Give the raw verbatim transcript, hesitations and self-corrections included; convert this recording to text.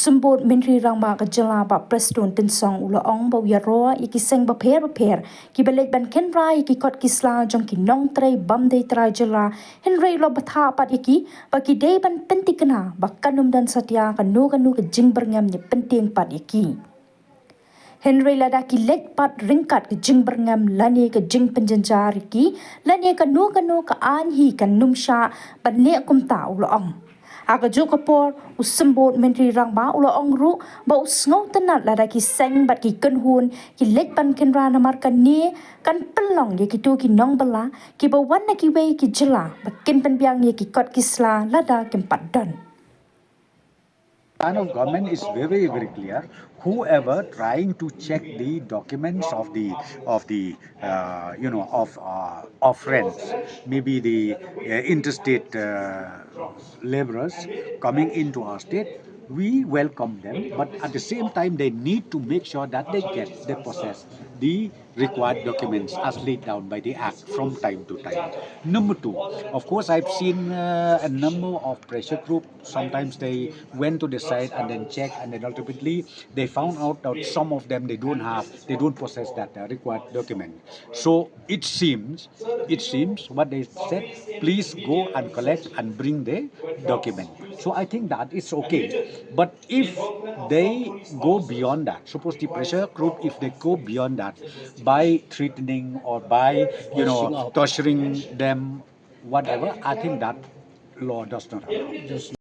Symbud Myntri Rangbah ka jylla Bah Prestone Tynsong u la ong ba u ïaroh ïa ki seng bapher bapher kiba leit ban kynra ïa ki kot ki sla jong ki nongtrei bym dei trai jylla, hynrei u la bthah pat ïa ki ba ki dei ban pynthikna ba kan ym don satia kano kano ka jingbyrngem ne pyntieng pat ïa ki. Hynrei lada ki leit pat ryngkat ka jingbyrngem lane ka jingpynjynjar ïa ki lane kano kano ka aiñ hi kan ym shah ban leh kumta, u la ong. Ha kajuh ka por, u Symbud Myntri Rangbah u la ong ruh ba u sngewtynnad lada ki seng bad ki kynhun ki leit ban kynra namar kane kan pynlong ïa kito ki nongbylla kiba wan na kiwei ki jylla ba kin pynbiang ïa ki kot ki sla lada kim pat don. Plan of government is very, very clear. Whoever trying to check the documents of the of the uh, you know of uh, of friends, maybe the uh, interstate uh, laborers coming into our state, we welcome them. But at the same time, they need to make sure that they get, they possess the required documents as laid down by the Act from time to time. Number two, of course, I've seen uh, a number of pressure group. Sometimes they went to the site and then check, and then ultimately they found out that some of them, they don't have, they don't possess that uh, required document. So it seems, it seems what they said, please go and collect and bring the document. So I think that is okay. But if they go beyond that, suppose the pressure group, if they go beyond that by threatening or by, you know, torturing them, whatever, I think that law does not allow.